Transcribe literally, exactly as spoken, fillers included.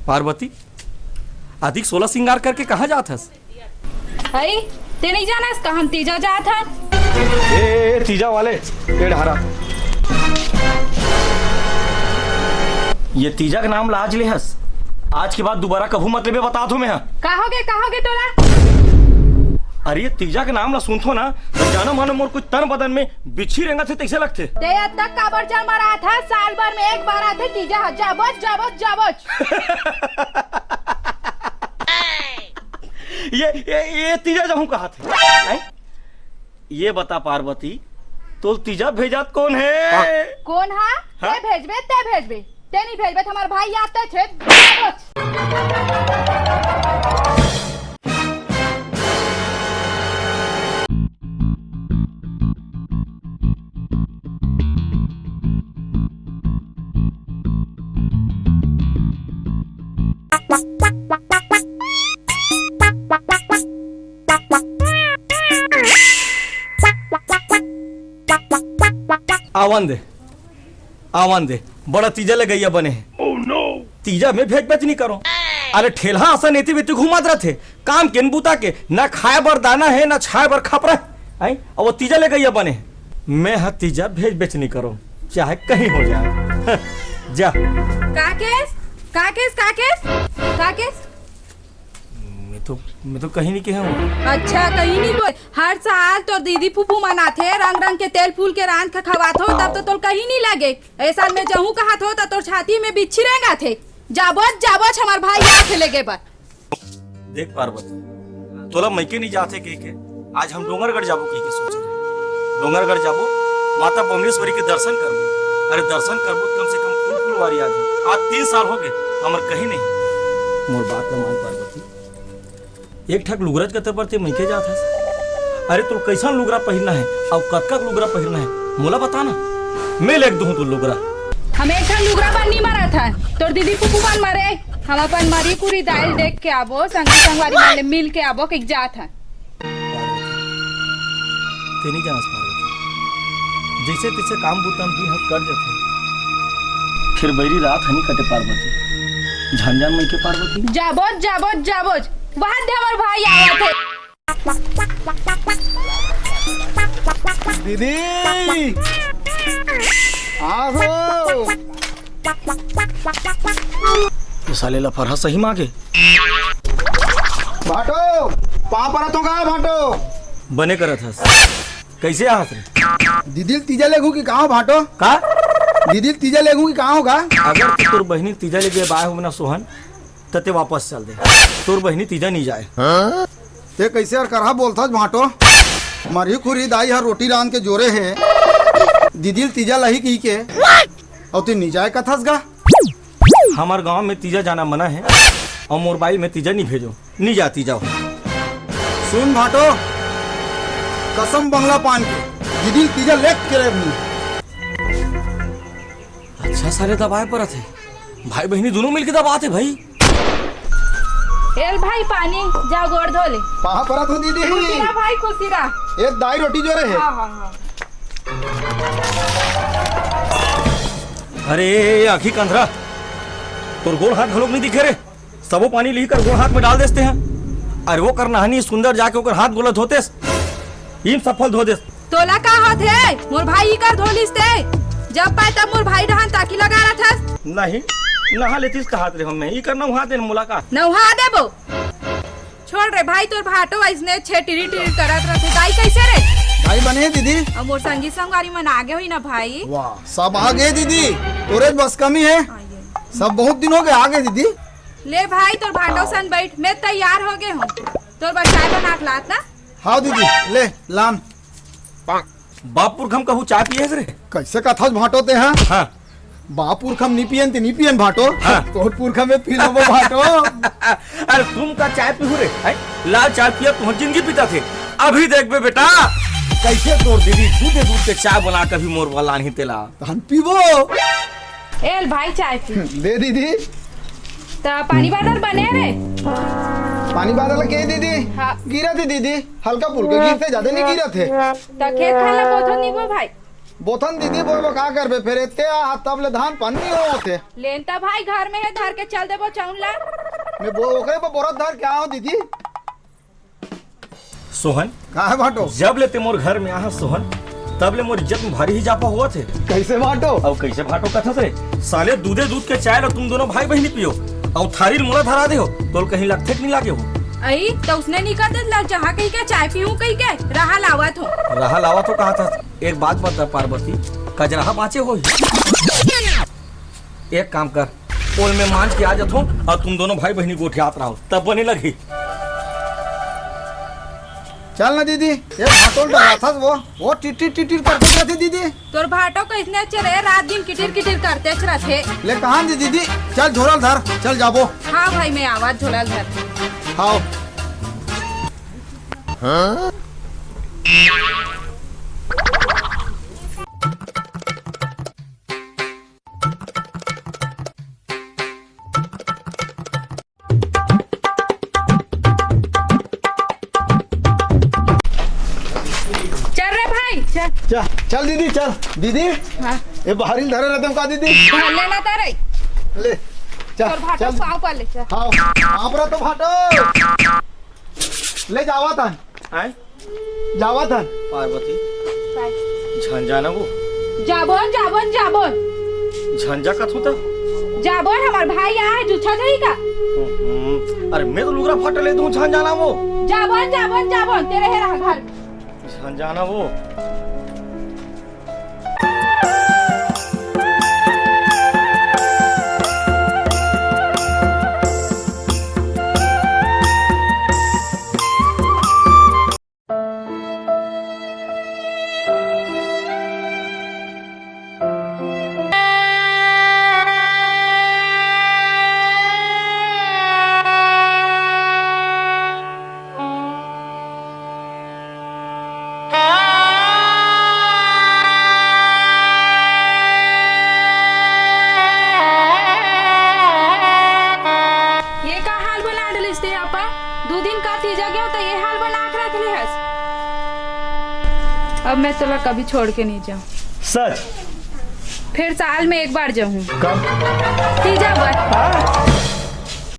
पार्वती, अधिक सोलह श्रृंगार करके कहाँ जात हस? अई, ते नहीं जानस का हम तीजा जात हन? ए, ए, तीजा वाले, ए ढारा। ये तीजा के नाम ला आज ले हस, आज के बाद दोबारा कभू मत लेबे, बतात हों मैं ह। का होगे, का होगे तोला? अरे, ये तीजा के नाम ला सुनथों ना, त जानो मानो मोर कुछ तन बदन में बिच्छी रेंगत हे, तइसे लगथे। ते अतका काबर जल मरात हस, साल भर में एक बार आथे तीजा ह, जाबोच, जाबोच, जाबोच। ये, ये, ये तीजा जाहूं कहाथे? हैं? ये बता पार्वती, तोल तीजा भेजात कोन हे? कोन हा? हाँ? ते भेजबे, ते भेजबे। ते नहीं भेजबे त हमर भाई आते छे। आवन दे, आवन दे, बड़ा तीजा लगइया बने हे। तीजा में भेज बेच नहीं करो। अरे ठेलहा असन एती बेती घूमत रथे, काम के न बूता के, ना खाए बर दाना हे, ना छाए बर खपरा हे। आई, अब वो तीजा लगइया बने हे। मैं ह तीजा भेज बेच नहीं करो, चाहे कहीं हो जाए। जा। का केस? का केस? का केस? का केस? मैं तो, मैं तो कहीं नहीं कहे हूँ। अच्छा, कहीं नहीं बोल। हर साल तोर दीदी फूफू मन आथे, रंग रंग के तेल फूल के रांध के खवाथो, तब तो तोर कहीं नहीं लगे। ए साल मैं जहूं कहाथों, त तोर छाती में बिच्छी रेंगाथे। जाबोच, जाबोच, हमर भाई आथे लेगे बर। देख पार्वती, तोला मइके नहीं जाथे कह के आज हम डोंगरगढ़ जाबो कह के सोचे हन। डोंगरगढ़ जाबो, माता बमलेश्वरी के दर्शन करबो। अरे दर्शन करबो त कम से कम फूल फुलवारी आ जाही। आज तीन साल होगे, हमर कहीं नहीं। मोर बात ला मान पार्वती, एक ठक लुगरा च कते बर ते मइके जात हस। अरे तोर कइसन लुगरा पहिरना हे, अउ कतका लुगरा पहिरना हे, मोला बता ना, मैं लेग दूहूं तोर लुगरा। हम एक ठन लुगरा बर नी मरत हन, तोर दीदी फूफू मन मरे। हम अपन मरी कुरी दाई ल देख के आबो, संगी संगवारी मन ले मिल के आबो, कहिके जात हन। ते नहीं जानस पार्वती, जइसे तइसे काम बूता म दिन ह कट जथे, फिर बइरी रात ह नी कटे पार्वती। झन जान मइके पार्वती। जाबोच, जाबोच, जाबोच, वहां दे हमर भाई आवत हे। दीदी, आ गो। ये साले लफरहा सही मांगे। भाटो, पाँव परत हों का भाटो? बने करत हस। कइसे आहस रे? दीदी ल तीजा लेगहूं कि का हो भाटो? का? दीदी ल तीजा लेगहूं कि का हो का? अगर तो तोर बहिनी तीजा लेगे बाय हो ना सोहन, त ते वापस चल दे। तोर बहिनी तीजा नी जाय। ते कइसे अरकरहा बोलथस भाटो? मरही खुरही दाई ह रोटी रांध के जोरे हे, दीदी ल तीजा लही कहिके, अउ ते नी जाय कथस गा? हमर गांव में तीजा जाना मना हे, अउ मोर बाई में तीजा नी भेजो, नी जा तीजा हो। सुन भाटो, कसम बंगला पान के, दीदी ल तीजा लेग के रहे। अच्छा सारे दबाए परत हे, भाई बहिनी दुनों मिलके दबात हे भाई। एल भाई पानी, जा गोड़ धो ले। पाँव परत हों दीदी। खुशी रह भाई, खुशी रह। ए दाई रोटी जोरे हे। हाँ, हाँ, हाँ। अरे ए, ए, आँखी कंधरा, तोर गोड़ हाथ घलोक नहीं दिखे रे। सबो पानी लिही कर गोड़ हाथ में डाल देस ते ह। अरे वो कर नहानी सुंदर जाके ओकर हाथ गोला धोतेस, ईम सफल धो देस। तोला का होत हे? मोर भाई इकर धो लिस ते। जब पाए तब मोर भाई डहन ताकी लगा रथस। नहीं, नहा लेतिस कहात रे हम, मैं इकर नहा देन मोला का। नहा देबो। छोड़ रे भाई, तोर भाटो अइसने छे टिरी टिरी करत रथे। दाई कइसे रे? दाई बने हे दीदी। अब मोर संगी संगवारी मन आगे होही ना भाई। वाह, सब आगे दीदी। तोरे बस कमी हे। आइए। सब बहुत दिन होगे आगे दीदी। ले भाई, तोर भाटो सन बइठ, मैं तैयार होगे हों। तोर बर चाय बना के लात ना। हाव दीदी, ले, लान। बाप पुरखा म कभू चाय पिए हस रे? कइसे कथस भाटो ते ह? हाँ। बाप पुरखा म नी पियन ते नी पियन भाटो। हाँ। तोर पुरखा म पी लेबो भाटो। अरे तुम का चाय पीहू रे? हैं? लाल चाय पिया तुहर जिंदगी बीतत हे। अभी देखबे बेटा, कइसे तोर दीदी दूधे दूध के चाय बना के अभी मोर बर लानही तेला। तहन पीबो। एल भाई चाय पी। दे दीदी। त पानी बादल बने रे? पानी बादल के दीदी? हाँ। गिरत हे दीदी, हल्का फुल्का गिरथे, ज्यादा नहीं गिरत हे। त खेत खार ला बोथो नी बो भाई? बोथन दीदी, बोए बर का करबे फेर? एते आ तब ले धान पानी नइ होवत हे। लेन त भाई घर में हे, धर के चल देबो चौन ला। मैं बो-, ओकरे बर बोरत धर के आए हंव दीदी। सोहन, का हे भाटो? जब ले ते मोर घर में आए हस सोहन, तब ले मोर इज्जत में भारी इजाफा होवत हे। कइसे भाटो? अउ कइसे भाटो कथस रे? साले दूधे दूध के चाय ल तुम दोनों भाई बहिनी पियो, अउ थारी ल मोला धरा देहो, तोला कहीं लगथे कि नइ लागे हो? अई, त उसने नइ कहिस त लग जहाँ कहिके चाय पीहूं कहिके, रहा लावत हों। रहा लावत हों कहत हस? एक बात बता पार्वती, कजरहा बाँचे होही? एक काम कर, ओला मैं मांज के आ जाथों अउ तुम दोनों भाई बहिनी गोठियात रहव, तब बने लगही। चल ना दीदी, ये भाटो ल डराथस वो, वो टिटिर टिटिर करत रहिथे दीदी। तोर भाटो कइसने च रे, रात दिन किटिर किटिर करतेच रहिथे। ले कहाँ दे दीदी, चल झोला ल धर, चल जाबो। हाँ भाई, मैं आवत झोला ल धर। हाँ। चल रे भाई, चल। चल, चल दीदी, चल। दीदी, हाँ। ये भारी ल धरे रहिथंव का दीदी? धर लेना तारे। ले, चल, तोर भाटो चल। पाँव पर ले, चल। हाँ, आप रहा तो भाटो। ले जावत हन। आय? जावत हन। पार्वती, काय? झन जाना वो। जाबोन, जाबोन, जाबोन। झन जा कथू त? जाबोन, हमर भाई आय, जूठा जाही का? हम्म, अरे मैं तो लुगरा फाटा ले दूं, झन जाना वो। जाबोन, जाबोन, जाबोन, तेरे हे रहा घर। झन जाना वो। ये का हाल बना डलिस ते आपा? दू दिन का तीजा गेंव त ये हाल बना के रख ले हस। अब मैं तोला कभी छोड़ के नहीं जाऊं। सच? फिर साल में एक बार जाऊं। कब? तीजा बर। हाँ?